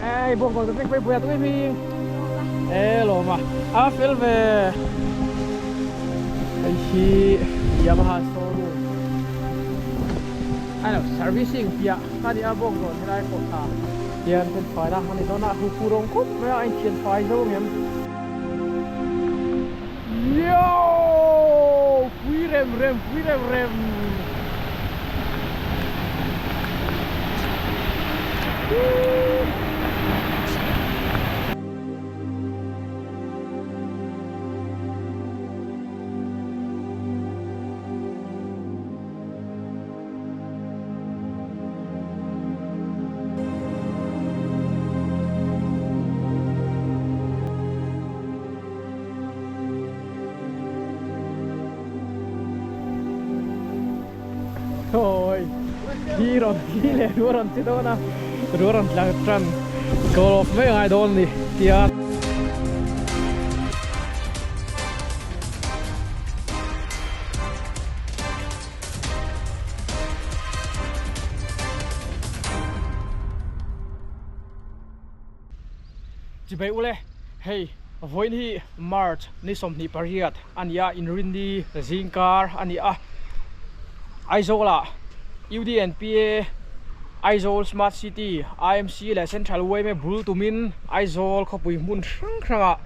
Ei bawk bawk vek vek buai a tui hming. E lawm a. A fel ve. Hei hi Yamaha showroom. Ai lo servicing piah a ni a bawk dawn helai pawh tha hian then fai na a ni dawn a hu pu rawng khawp mai a a inthian fai zo ang em. Yooo pui rem rem pui rem rem. Oi thi rawn thi leh ruah rawn che dawn a ruah rawn tla tan goal off mai a ngai dawn a ni tia. Chibai ule, hei vawiin hi March ni 28 a ni a, inrinni zingkar a ni a, Aizawlah UDNPA, Aizawl Smart City, IMC leh Central yma bul tumin Aizawl khawpui hmun hrang hrangah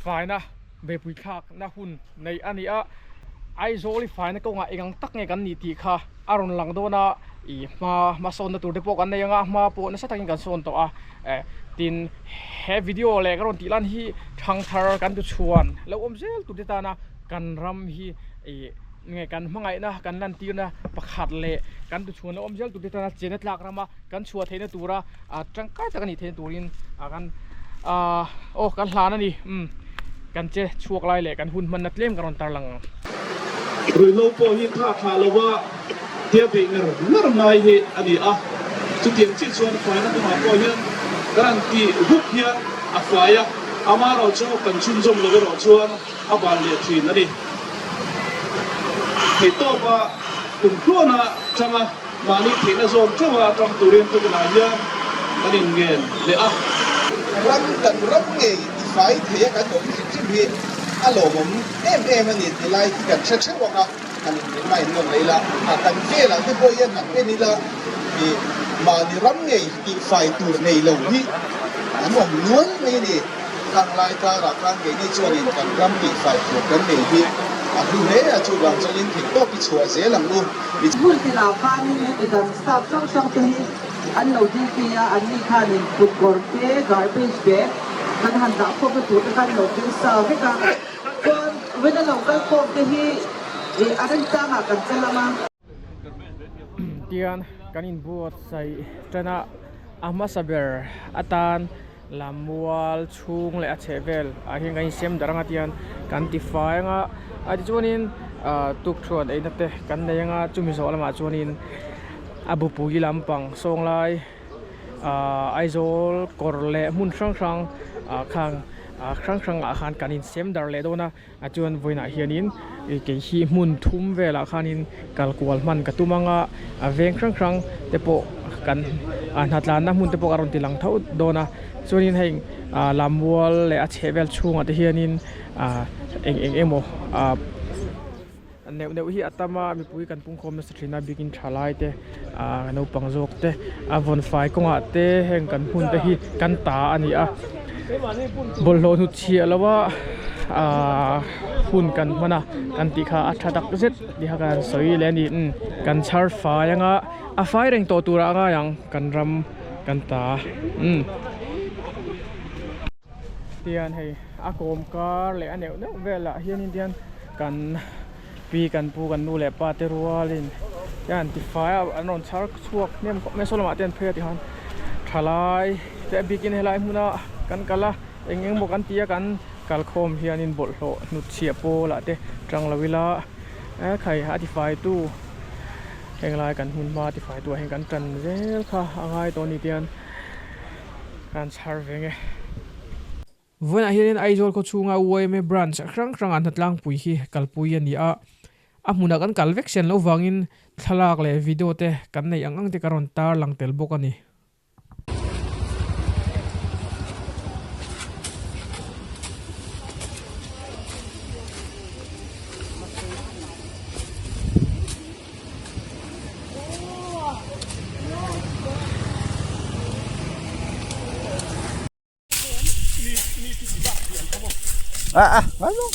faina Beipui thlakna hun neih a ni a, Aizawl i faina kawngah eng ang tak nge kan nih tih kha a rawn lang dawn a, i hma hmasawnna tur te pawh kan nei ang a, hma pawh nasa takin kan sawn tawh a, eh tin he video leh ka rawn tih lan hi thangthar kan tu chhuan lo awm zel tur te tana kan ram hi i nge kan hmangaihna kan lantirna pakhat leh kan tu chhuan lo awm zel tur te tana chena tlak rama kan chhuah theihna tura a tangkai tak a nih theihna turin a kan ahh aw kan hlan a ni umm kan che chhuak lai leh kan hun hmanna tlem kan rawn tar lang ang. Ruihhlo pawh hi tha thlah lova tia beih ngar ngar ngai hi a ni a, chutiang chiah chuan faina kawngah pawh hian kan han tih vuk hian a fai a, amaherawhchu kan chhunzawm lo erawh chuan a ban leh thin a ni. Theihtawpa kumtluana tanga. Mahni theihna zawm teuh a tang turin tukinah hian kan inngen leh a. Ram kan ram ngei ti fai thei a kan awm hrim hrim hi a lawmawm em em a ni ti lai hi kan hre theuh ang a, han inrin a innawn leh ila, a kan velah te pawh hian han en ila i mahni ram ngei tih fai tur nei lo hi an awm nual mai a ni. Khang lai karah khan keini chuanin kan ram tih fai tur kan nei hi a hlu hle a, chuvang chuanin theihtawp i chhuah zel ang u. Hmun tinah khanin heti kan staff hrang hrang te hi an lo duty a, anni khanin kutkawr te, garbage bag kan han dah khawpna tur te kha an lo keng sa vek a, chuan vena lo kal khawm te hi ih a remchangah kan che lam a. Tian kan inbuatsaih tan a, a hmasa ber atan Lammual chhung leh a chheh vel ah hian kan insem darh anga tihian kan ti fai anga a tichuanin ah tukthuan eina te kan nei anga chumi zawh lamah chuanin a bupui lampang sawnglai ah Aizawl kawr leh hmun hrang hrang ah khang ah hrang hrang ah khan kan insem darh leh dawn a a chuan vawiinah hianin ih kei hi hmun thum velah khanin kal kual hman ka tum anga a veng hrang hrang te pawh kan ah hnatlanna hmun te pawh a rawn ti lang tho dawn a chuanin heng ah lammual leh a chheh vel chhungah te hianin ah eng eng emaw ah neuh neuh hi a tam a mipui kan pungkhawm nasa thin a bikin thalai te ah naupang zawk te a vawn fai kawngah te heng kan hmun te hi kan ta a ni a bawlhhlawh hnut chhiah lo a ah hun kan hman a kan tih kha a tha tak zet tih kha kan han sawi leh a ni umm kan chhar fai anga a fai reng tawh turah a ngai ang kan ram kan ta umm tihian hei a kawm kar leh a neuh neuh velah hianin tihian kan pi kan pu kan nu leh pa te rualin hian an tifai a an rawn chhar chhuak hnem khawp mai a saw lamah te an phei a tihian thalai te a bikin helai hmuna kan kal a eng eng maw kan ti a kan kal khawm hianin bawlhhlawh hnutchhiah pawlah te tang lo ila e khai a tifai tu henglai kan hmun hma tifai tu ah hian kan tan zel kha a ngai tawh a ni tihian kan chhar ve nge. Vawiinah hianin Aizawl khaw chhunga yma branch hrang hrangah hnatlangpui hi kalpui a ni a, a hmunah kan kal vek sian loh vangin thlalak leh video te kan neih ang ang te ka rawn tar lang tel bawk a ni. Ah ah, ngai lo.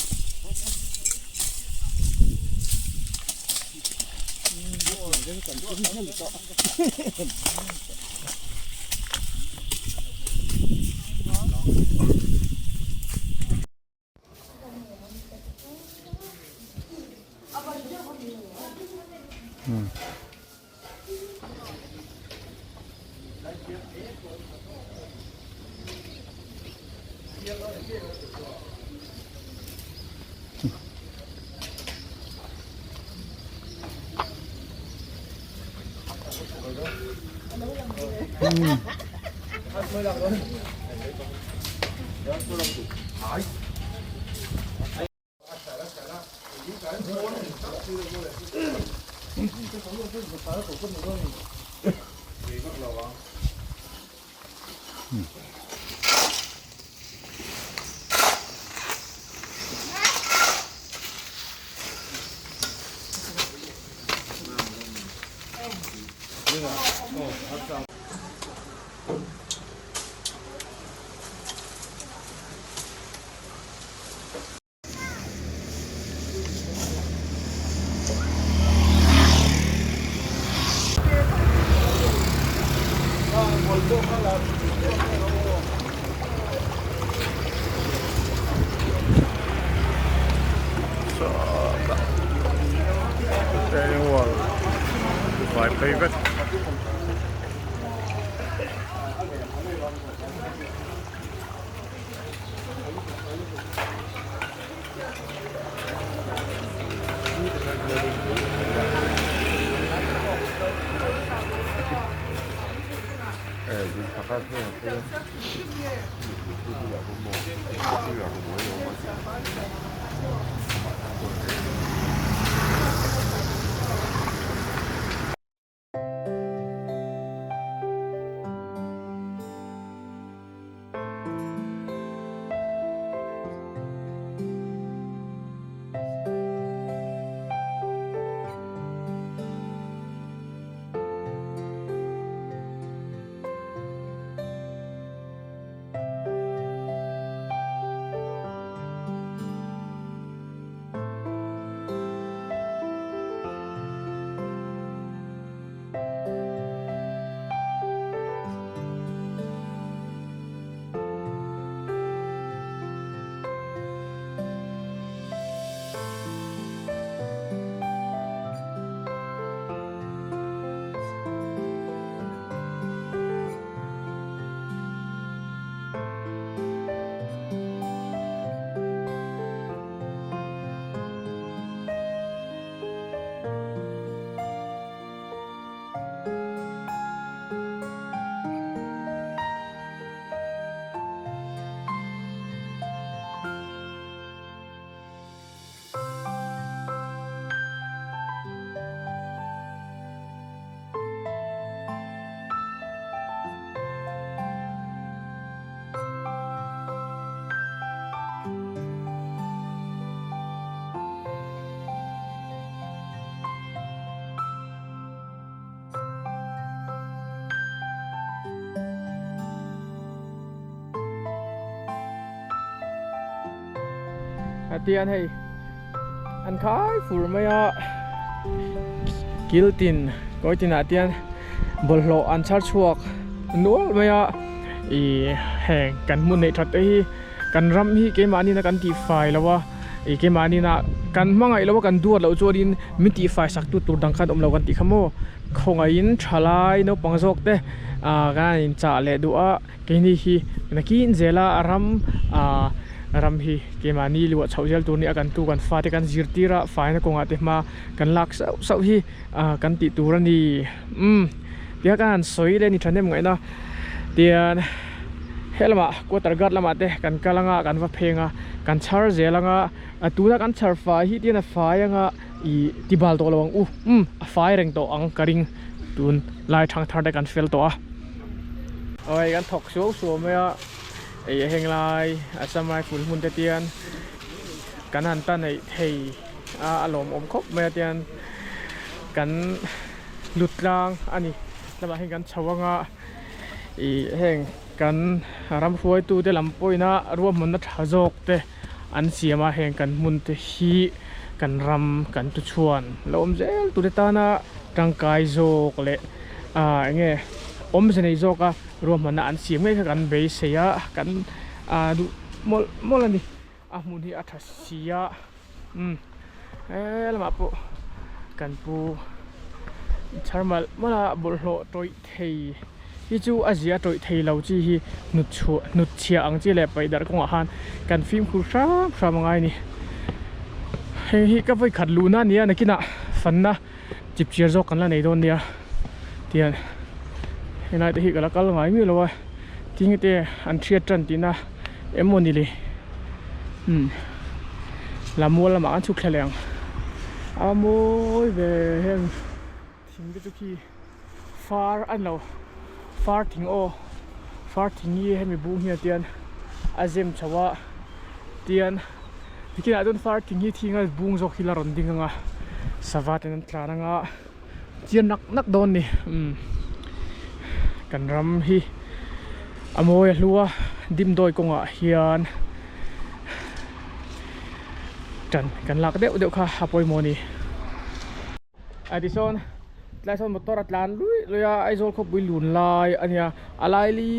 Retaining wall vai phei vek. Tian hei an khai fur mai a kil tin kawi tinah tian bawlhhlawh an chhar chhuak nual mai a ih heng kan hmun neih that te hi kan ram hi keimahni na kan tihfai lo a ih keimahni na kan hmangaih lo a kan duat loh chuanin min tihfai sak tu tur dang khan awm lo kan tih kha maw khawngaihin thalai naupang zawk te ah kan han inchah leh duh a. Keini hi nakin zela a ram ah ram hi keimahni luah chhoh zel tur nia kan tu kan fate kan zirtir a faina kawngah te hma kan lak sauh sauh hi ah kan tih tur a ni umm tia ka han sawi leh a ni thahnem ngaihna tian helamah quarter guard lamah te kan kal anga kan va pheng a kan chhar zel anga a tuna kan chhar fai hi tian a fai anga ih ti bal tawh lo ang u umm a fai reng tawh ang ka ring tun lai thangthar te kan fel tawh a. Awii kan thawk suau suau mai a ih heng lai Assam rifle hmun te tian kan han ta neih thei a a lawmawm khawp mai a tian kan lut tlang a ni lamah hian kan chho anga ih heng kan ram hruaitu te lam pawhin a ruahmanna tha zawk te. an siam a heng kan hmun te hi kan ram kan tuchhuan lo awm zel tur te tana tangkai zawk leh ah eng nge awmze nei zawk a ruahmanna an siam ngei kha kan beisei a kan ah duh mawlh mawlh a ni a hmun hi a tha si a umm he lamah pawh kan pu chhar malh malh a bawlhhlawh tawih thei hi chu a zia tawih thei lo chi hi hnut chhuah hnut chhiah ang chi leh paih darh kawngah khan kan fimkhur hram hram a ngai a ni hei hi ka vawi khat luhna a ni a nakinah fanna chip chiar zawk kan la nei dawn nia tihian helai te hi ka la kal ngai miah lo a tinge te an hriat tan tihna emaw ni le umm lammual lamah an chhuk thla leh ang a mawi ve heng thing te chu khi far a ni lo far thing aw far thing hi hemi bung hian tian a zem chho a tian tikinah chuan far thing hi thinga bung zawk hi la rawn ding ang a sava ten an tlan ang a chian nak nak dawn a ni umm kan ram hi a mawi a hlu a dimdawi kawngah hian tan kan lak deuh deuh kha a pawimawh a ni. A tisawn tlai sawn motor a tlan luih luih a Aizawl khawpui lun lai a nia a laili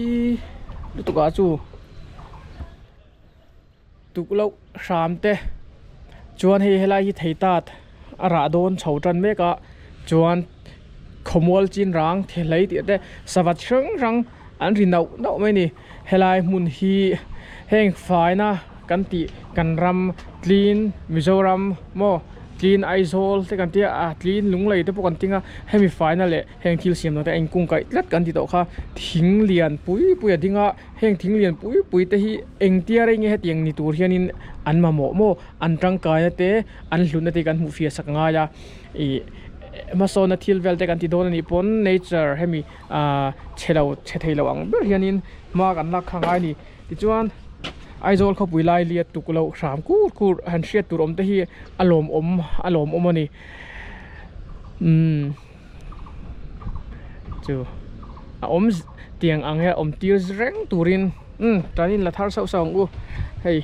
lutuk ah chu tukloh hram te chuan hei helai hi thei tat a rah dawn chho tan mek a chuan khawmual chin rang thehlei tih te sava chi hrang hrang an ri nauh nauh mai a ni helai hmun hi heng faina kan tih kan ram clean Mizoram maw clean Aizawl te kan tia a clean Lunglei te pawh kan tinga hemi faina leh heng thil siam dang te a inkung kaih tlat kan ti tawh kha thing lian pui pui a ding a heng thing lian pui pui te hi engtia rei nge hetiang ni tur hianin an mamawh maw an tangkaina te an hlutna te kan hmuh fiah sak ngai a ih hmasawnna thil vel te kan ti dawn a nih pawn nature hemi ah chhe lo chhe thei lo ang ber hianin hma kan lak kha ngai a ni tichuan Aizawl khawpui lai liat tuk loh hram kur kur han hriat tur awm te hi a lawmawm a lawmawm a ni umm chu a awm tiang ang hian awm tir reng turin umm tan in la thar sauh sauh ang u hei.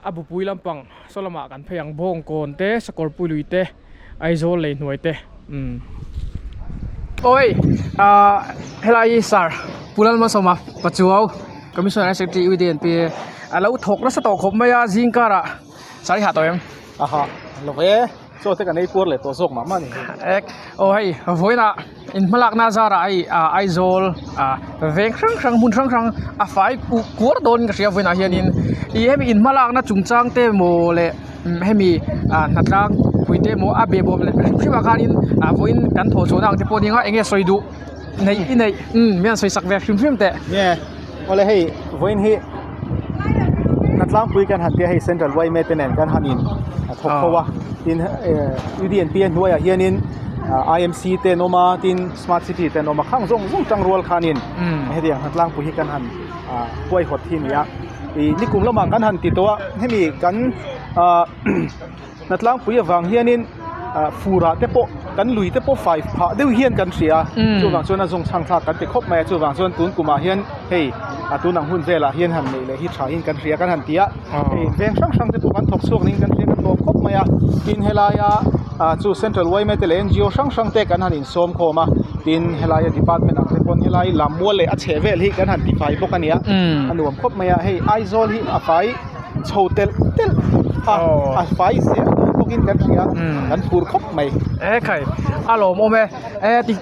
A bupui lampang saw lamah kan phei ang Bawngkawn te Sakawrpui lui te Aizawl lei hnuai te umm awi ahh helai hi sir Pu Lalmalsawma Pachuau Commissioner Secretary UDNP a lo thawk nasa tawh khawp mai a zing karah sir i hah tawh em? Aha lo e. Chaw te kan ei puar leh tawh zawk mah mah a ni. Ek aw hei vawiinah in hmalakna zarah hei ah Aizawl ah veng hrang hrang hmun hrang hrang a fai kuar dawnin ka hria vawiinah hianin ih hemi in hmalakna chungchang te maw leh hemi ah hnatlang pui te maw a behbawm leh hrim hrim ah khanin ah vawiin kan thawh chhuahna ang te pawh a ni ang a eng nge sawi duh neih i neih umm min han sawi sak ve hrim hrim teh. Nge awle hei vawiin hi hnatlangpui kan han tia hei central yma te nen kan han in thawk ho a tin UDNP a hnuaiah hianin IMC te an awm a tin smart city te an awm a khang zawng zawng tang rual khanin hetiang hnatlangpui hi kan han huaihawt hi a ni a ih nikum lamah kan han ti tawh a hemi kan ah Hnatlangpui avang hianin ah furah te pawh kan lui te pawh fai phah deuh hian kan hria a chuvang chuan a zawng chhang thlak kan ti khawp mai a chuvang chuan tun kumah hian hei a tun ang hun velah hian han neih leh hi tha in kan hria kan han ti a hei veng hrang hrang te pawh kan thawk chhuak niin kan hria kan hlawm khawp mai a tin helaia ah chu central yma te leh ngo hrang hrang te kan han insawm khawm a tin helaia department ang te pawn helai lammual leh a chheh vel hi kan han ti fai bawk a ni a a nuam khawp mai a hei Aizawl hi a fai. Chho telh telh a a fai zel dawn bawkin kan hria kan phur khawp mai. E khai a lawmawm e e ti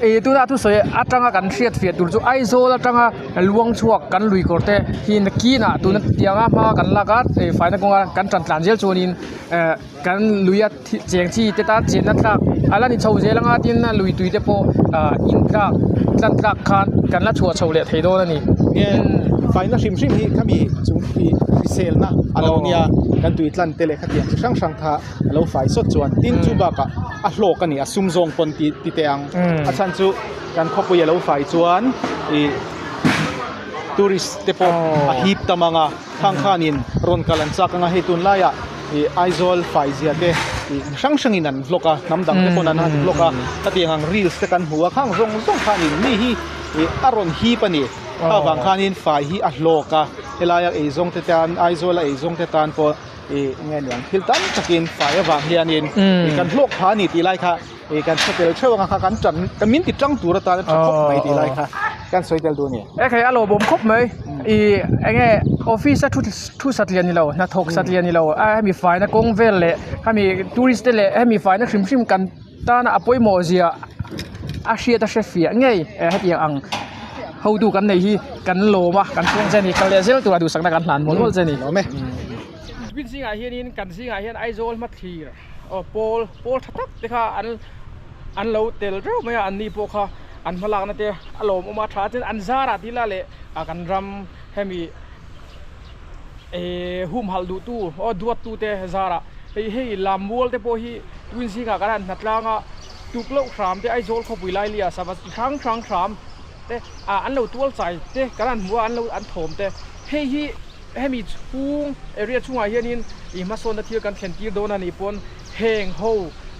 ih tuna thusawi atanga kan hriat fiah tur chu Aizawl atanga luang chhuak kan lui kawr te hi nakinah tuna tianga hma kan lak a ih faina kawnga kan tan tlan zel chuanin eh kan luia cheng chi te tan chenna tlak a la ni chho zel anga tin a lui tui te pawh ah in tlak tlan tlak khan kan la chhuah chho leh thei dawn a ni. Nge faina hrim hrim hi khami chung hi hriselna a lo nia kan tui tlan te leh khatiang chi hrang hrang kha a lo fai sawt chuan tin chu bakah a hlawk a ni a sum zawng pawn ti ti teh ang a chhan chu kan khawpui a lo fai chuan ih tourist te pawh a hip tam ang a. Khang khanin rawn kal an chak anga hei tunlaiah ih Aizawl faizia te ih hrang hrangin an vlog a hnam dang te pawn an han vlog a hetiang ang reels te kan hmu a khang zawng zawng khanin mi hi ih a rawn hip a ni. Kha vang khanin fai hi a hlawk a, helaia eizawng te tan Aizawl a eizawng te tan pawh ih enge niang thil tam takin fai avang hianin ih kan hlawk phah a ni tih lai kha ih kan hre tel theuh ang a kha kan tan min ti tang tur atan a tha khawp mai tih lai kha kan sawi tel duh a ni. E khai a lawmawm khawp mai ih enge office a thu thu satliah ni lo hnathawk satliah ni lo a hemi faina kawng vel leh hemi tourist te leh hemi faina hrim hrim kan tana a pawimawh zia a hriat a hre fiah ngei hetiang ang hotu kan nei hi kan lawm a kan chhung che a ni kal leh zel tura duhsakna kan hlan mawl mawl che a ni. Lawm e. Spin zingah hianin kan zingah hian Aizawl hmathlir aw pawl pawl tha tak te kha an an lo tel reuh mai a an ni pawh kha an hmalakna te a lawmawm a tha a chuan an zarah tila leh a kan ram hemi ehh humhalh duh tu aw duat tu te zarah hei hei lammual te pawh hi twin zingah kan han hnatlang a tuk loh hram te Aizawl khawpui lailia sava chi hrang hrang hram te ah an lo tual chai te kan han hmu a an lo an thawm te hei hi hemi chhung area chhungah hianin ih hmasawnna thil kan thlen tir dawn a nih pawn heng ho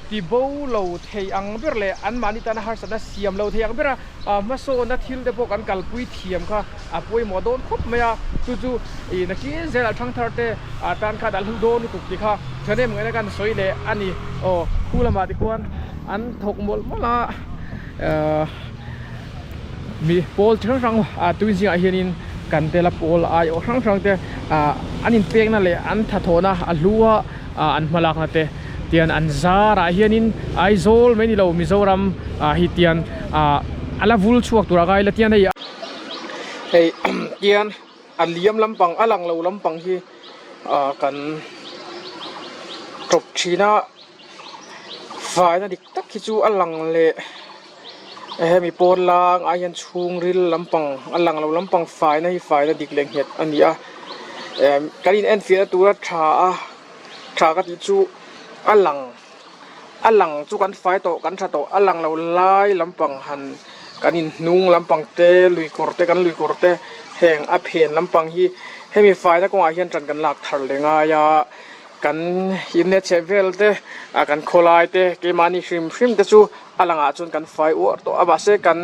ti bo lo thei ang ber leh anmahni tana harsatna siam lo thei ang bera hmasawnna thil te pawh kan kalpui thiam kha a pawimawh dawn khawp mai a, chu chu ih nakin zelah thangthar te tan khan a hlu dawn lutuk tih kha thahnem ngaihna kan sawi leh a ni. Aw khu lamah te khuan an thawk mawlh mawlh a ahh mi pawl chi hrang hrang tui zingah hianin kan tel a pawl aiawh hrang hrang te ah an inpekna leh an thathawhna a hlu a an hmalakna te tian an zarah hianin Aizawl mai ni lo Mizoram ah hi tian ah a la vul chhuak tur a ngai la tian hei hei tian a liam lampang a lang lo lampang hi ah kan tawp thin a faina dik tak hi chu a lang leh hemi pawn lang ah hian chhungril lampang a lang lo lampang faina hi faina dik leh nghet a ni a kan in enfiahna tura tha a tha ka tih chu a lang a lang chu kan fai tawh kan tha tawh a lang lo lai lampang han kan in hnung lampang te lui kawr te kan lui kawr te heng a phen lampang hi hemi faina kawngah hian tan kan lak thar leh ngai a kan inne chheh vel te ah kan khawlai te keimahni hrim hrim te chu a langah chuan kan fai uar tawh a mahse kan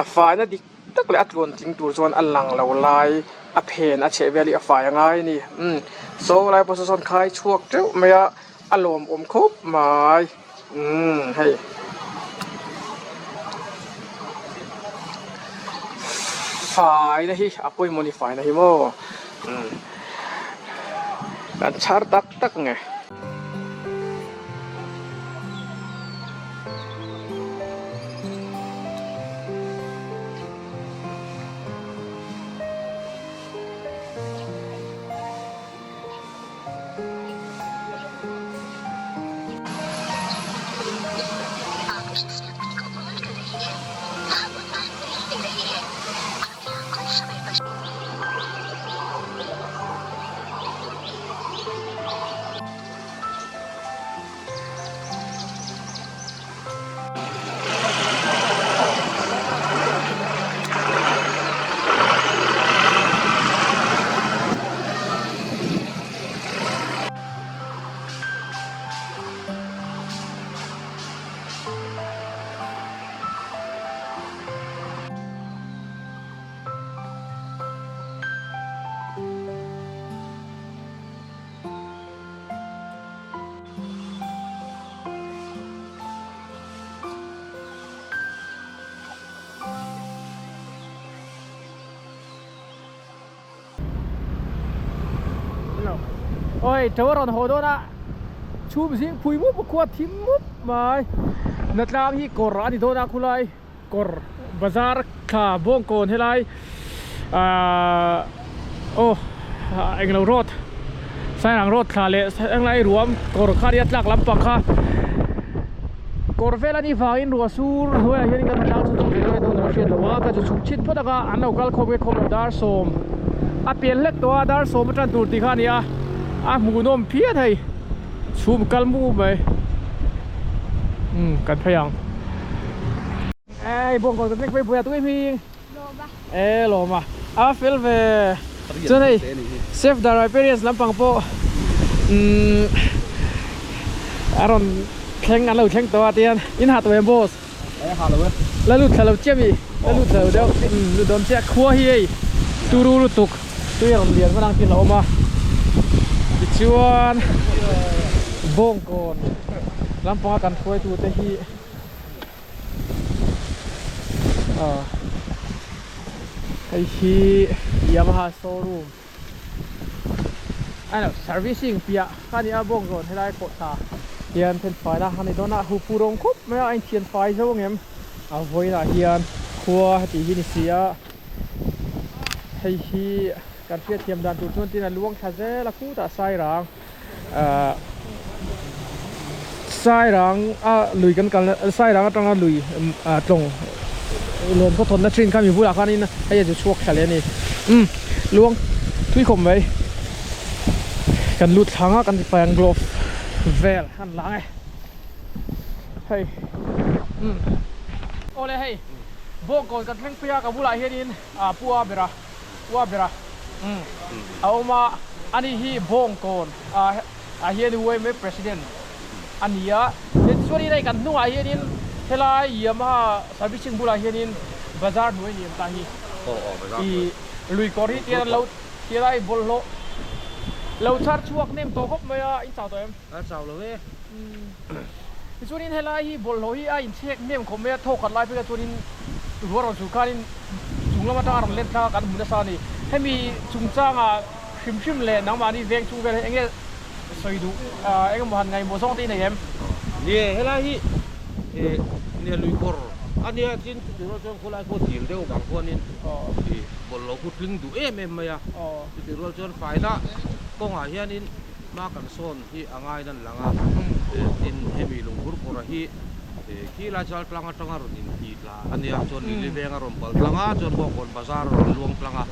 a faina dik tak leh a tluan tling tur chuan a lang lo lai a phen a chheh vel hi a fai a ngai a ni umm saw lai pawh saw sawn khai chhuak teuh mai a a lawmawm khawp mai umm hei. Faina hi a pawimawh a ni faina hi maw umm kan chhar tak tak nge. Oi to rawn haw dawn a chhum zing phui mup a khua thim mup mai natlang hi kawr a ni dawn a khulai kawr bazar thla bawngkawn helai ahh aw englo road sairang road thla leh englai ruam kawr kha nia tlak lampang kha kawr vel anih vangin ruah sur hnuaiah hianin kan tlang chu zawng ve dawn a hriat loh a ka chu chhuk chhit phawt anga an lo kal khawm nge khawm lo dar sawm a pian hlek tawh a dar sawm a tan tur tih kha a ni a a hmuhnawm phian hei chhum kal mu mai umm kan phei ang. Ei bawngkawn ka tlek phei pui a tui hming e lawm a a fel ve chuan hei save the riparians lampang pawh umm a rawn thleng an lo thleng tawh a tihian in ha tawh em boss La lut thla lo chiah mi la lut thla lo deuh lut dawn chiah khua hi hei turu lutuk tui a rawn lian hman ang tih a awm a tichuan bawngkawn lampanga kan hruaitute hi ah hei hi Yamaha showroom a servicing piah kha a ni a bawngkawn helai kawhthla hian thenfai la a ni dawn a huphurh awm khawp mai a a inthian fai zo ang em a vawiinah hian khua heti hi ni si a hei hi kan hriatthiam dan tur chuan tin a luang thla zel a khutah sairang ahh sairang a lui kan kalna sairang atanga lui ah tlawng lawm khaw thawnna thin kha mi bulah khanin hei a zu chhuak thla leh a ni umm luang thui khawp mai kan lut thlang a kan ti fai ang glove vel a han lang e hei umm awle hei bawngkawn kan thleng phei a ka bulah hianin ah pu a bera Ua bera a awm a, ani hi Bawngkawn ah hian UMA President a ni a, tichuanin hei kan hnungah hianin helai Yamaha servicing bulah hianin bazar hnuai ni em ta hi i lui kawr hi tian an lo tilai bawlhhlawh lo chhar chhuak hnem tawh khawp mai a, in chau tawh em? A chau lo e. Tichuanin helai hi bawlhhlawh hi a inchhek hnem khawp mai a, thawk khat lai phei kha chuanin ruah rawn sur khanin chung lam atanga rawn let thlak a kan hmu nasa a ni. Hemi chungchanga hrim hrim leh nangmahni veng chung vel hi enge sawi duh eng emaw han ngaihmawh zawng te i nei em? Nie, helai hi nia lui kawr a nia tin chutih rual chuan khawlai pawh dil deuh vang khuanin bawlhhlawh khu tling duh em em mai a, chutih rual chuan faina kawngah hianin hma kan sawn hi a ngai nan lang a, tin hemi lungphur kawra hi khi lai chal tlang atanga rawn inti tla a nia, chuan Lili veng a rawn pal tlang a, chuan Bawngkawn bazar a rawn luang tlang a,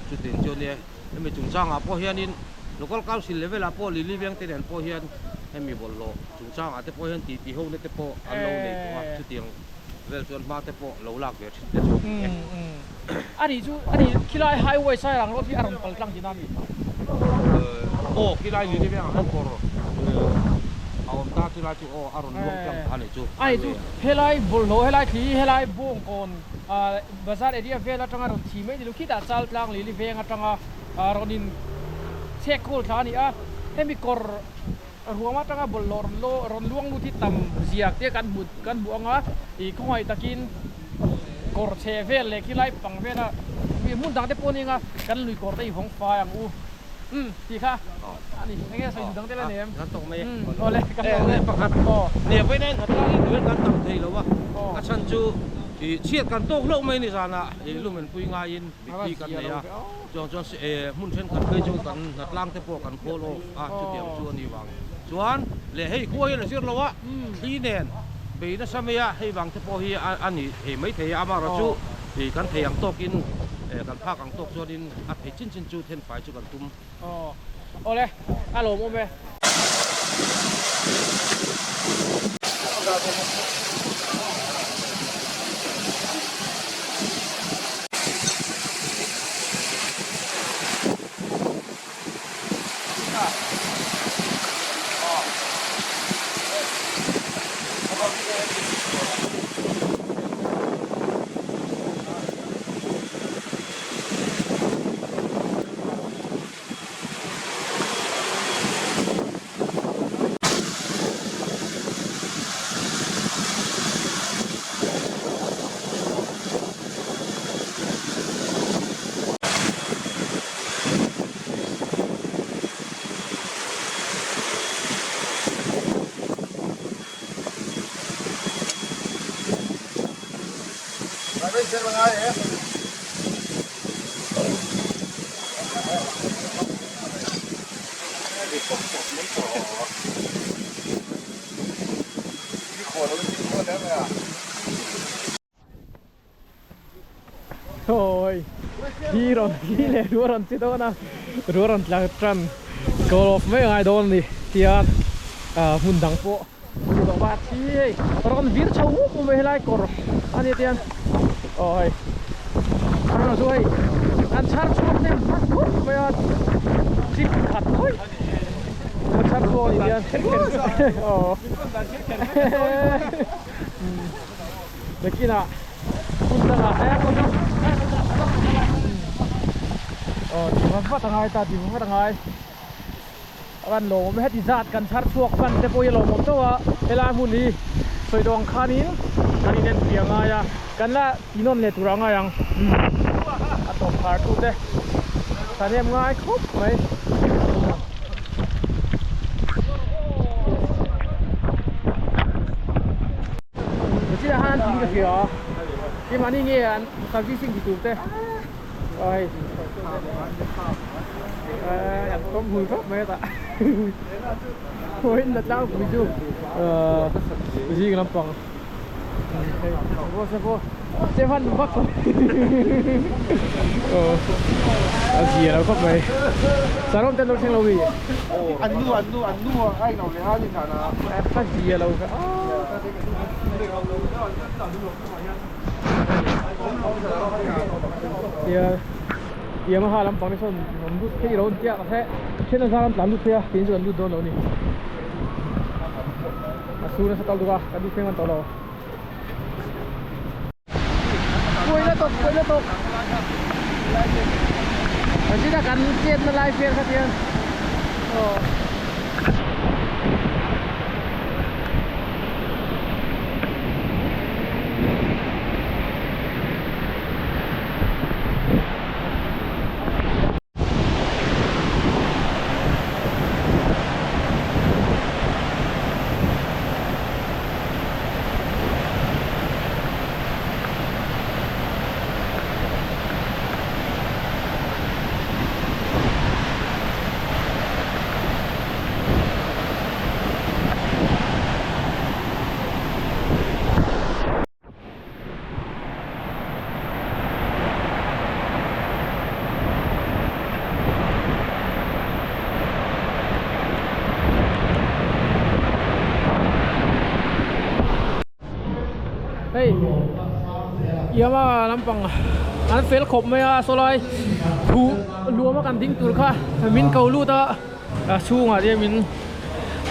chutin chu nia hemi chungchangah pawh hianin Local Council level ah pawh Lili veng te nen pawh hian hemi bawlhhlawh chungchangah te pawh hian titi ho na te pawh an lo nei tawh a, chutiang vel chuan hma te pawh lo lak ve thin te chu a ni e. A nih chu a nih khilai highway Sairang road hi a rawn pal tlang tihna a mi? Aw khilai Lili vengah khan kawr a awm ta chulai chu aw a rawn luang tlang ta a nih chu A nih chu helai bawlhhlawh helai thli helai Bawngkawn bazar area vel atanga rawn thi mai ni lo khitah Chaltlang Lili veng atanga rawn in chhek khawl thla a ni a hemi kawr Ruam atanga bawlhhlawh rawn lo rawn luang lut hi tam ziak te kan hmu kan hmu ang a, ih khawngaih takin kawr chhe vel leh khilai pang vela mi hmun dang te pawh nia nga kan lui kawr te i vawng fai ang u umm tih kha a ni eng nge sawi duh dang te la nei em kan tawk mai e umm awle kan tawk e pakhat aw nia vawiin a in khat lai in kan tam thei lo a a chhan chu ih chhiat kan tawk hlauh mai ni zanah ih lumen pui ngaiin mitthi kan nei a. Chuang chuan hmun thenkhat phei chu kan hnatlang te pawh kan call off a, chutiang chu a ni vang chuan leh hei khua hian a zir lo a, thli nen bei nasa mai a, hei vang te pawh hi a ni thei mai thei a, amaherawh chu kan thei ang tawkin kan phak ang tawk chuanin a thei chin chin chu thenfai chu kan tum. Aw awle a lawmawm e. Oi thi rawn thi leh ruah rawn che dawn a ruah rawn tla tan goal off mai angai dawn a ni tian ah hmun dang pawh tawh va thi hei rawn vir chho mup mup mai helai kawr a nia tian aw hei rawn chu hei an chhar chhuak hnem hman khawp mai a chip khat khawi an chhar chhuak a ni tian aw. Nakinah hun dangah aw ti vat vat a ngai ta ti vat vat a ngai a van lawmawm heti zat kan chhar chhuak fan te pawh hi a lawmawm tho a helai hmun hi sawi dawng khanin kan in enfiah a ngai a kan la ti nawn leh tur a ngai ang a tawp khar tu te thahnem ngai khawp mai. Chiah han thing ka hria keimahni nge an servicing ti tur te aw hei an tawm hmui khawp mai a tah khawiin la tlangpui chu zing lampang che hman vak a zia lo khawp mai sarawm te an lo thleng lo mi an nu an nu an nu a in lo leh a ni thana a zia lo kha tia Yamaha lampang te sawn an lut phei lo an tia mahse then a zar an tlan lut phei a keini chu kan lut dawn lo a ni. A su nasa tal duk a kan lut phei hman tawh lo. Puaina tawk puaina tawk Zina kan chetna lai vel kha tiang aw. Hei Yamaha lampang an fel khawp mai a sawlai huh luam a kan ding tur kha min ko lut a a chhungah te min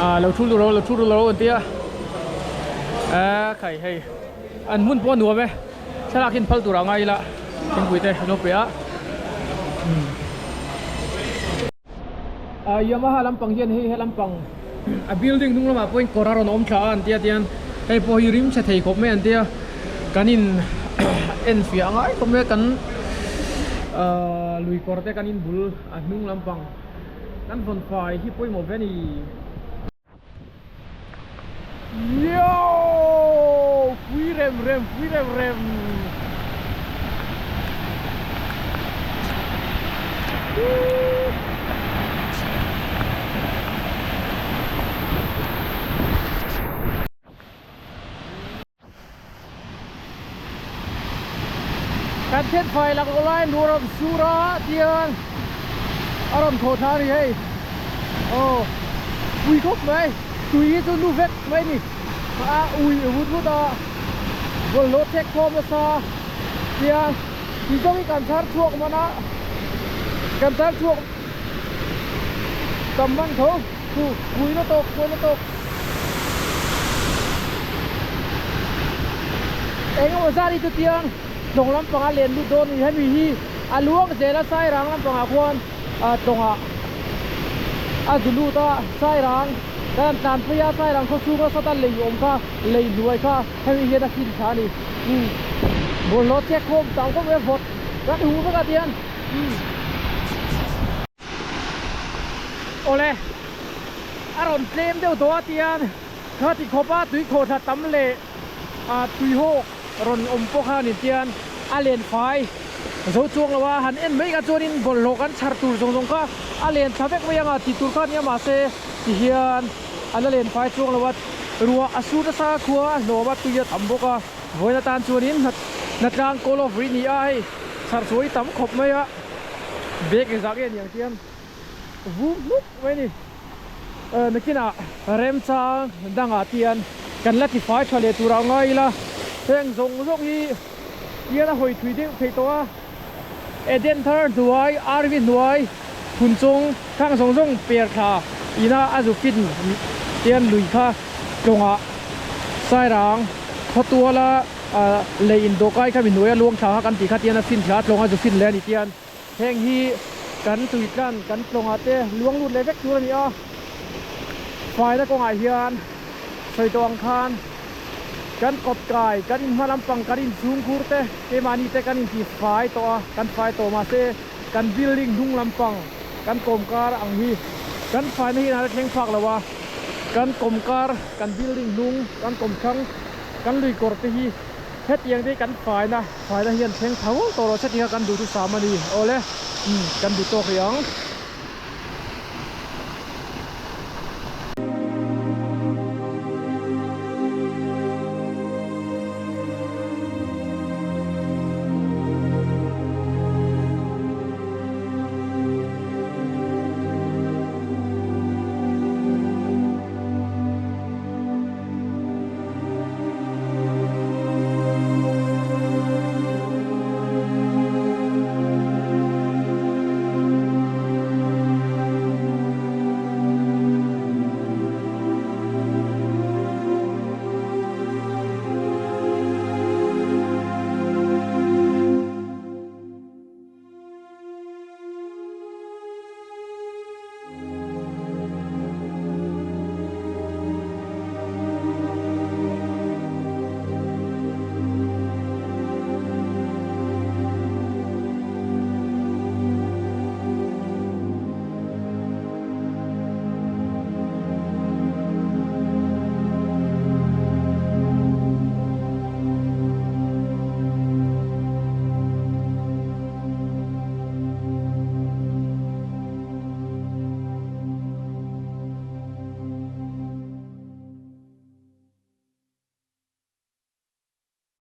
ah lo thu lo lo thu lo an tia a khai hei an hmun pawh a nuam e thlalak hi an phal tur ah ngai ila thingpui te an lo pe a ah Yamaha lampang hian hei he lampang a building hnung lamah pawhin kawr a rawn awm thla a an tia tian hei pawh hi rim chhe thei khawp mai an tia kan in en fiah ngai khawp mai a kan ah lui kawr te kan in bul a hnung lampang. Kan vawn fai hi pawimawh ve a ni. Yow! Pui rem rem, pui rem rem. Kan thianfai lak lo lai nu rawn sur a tiang a rawn thaw thla a ni hei aw ui khawp mai tui hi chu nu vek mai a ni a ui vut vut a bawlhhlawh chek khawm nasa tiang ti zawng hi kan chhar chhuak man a kan chhar chhuak tam man tho chu pui na tawk pui na tawk. Eng emaw zat hi chu tiang tlawng lampanga len lut dawn a ni hemi hi a luang zel a sairang lampangah khuan ah tlawngah a zu lut a sairang kan han tlan phei a sairang khaw chhunga sawta lei awm kha lei hnuai kha hemi hian a fin thla a ni umm bawlhhlawh chek khawm tam khawp mai a vawt kan huh vek a tiang umm. Awle a rawn tlem deuh tawh a tian kha ti khawp a tui khawh thla tam leh ah tui hawk rawn awm pawh khan in tian a len fai zo chuang lo a han en mai kha chuanin bawlhhlawh kan chhar tur zawng zawng kha a len thla vek mai anga tih tur kha ania mahse ti hian a la len fai chuang lo a ruah a sur nasa khua a hlawm a tui a tam bawk a vawiin atan chuanin hnatlang call of ri ni a hei chhar chhuah hi tam khawp mai a. Bag engzah nge niang tian vum hluk mai a ni. Nakinah remchang dangah tian kan la tifai tha leh turah ngai ila heng zawng zawng hi tian a hawi thui deuh theih tawh a. Eden thar hnuai, RV hnuai, phun chung khang zawng zawng per thla ina a zu fin tian lui kha tlawngah sairang khawtuala. Ah lei in dawhkai kha mi hnuaia luang thla kha kan tih kha tian a fin thla a tlawng a zu fin leh a ni tian heng hi kan tui tlan kan tlawngah te luang lut leh vek tur a ni a faina kawngah hian sawi tawh ang khan kan kawt kai kan in hma lampang kan in chhung khur te keimahni te kan inti fai tawh a kan fai tawh mahse kan building hnung lampang kan kawmkar ang hi kan faina hi a thleng phak lo a kan kawmkar kan building hnung kan kawmthlang kan lui kawr te hi hetiang te hi kan faina faina hian thleng tho tawh lo se tih kha kan duhthusam a ni awle umm kan duh tawk rih ang.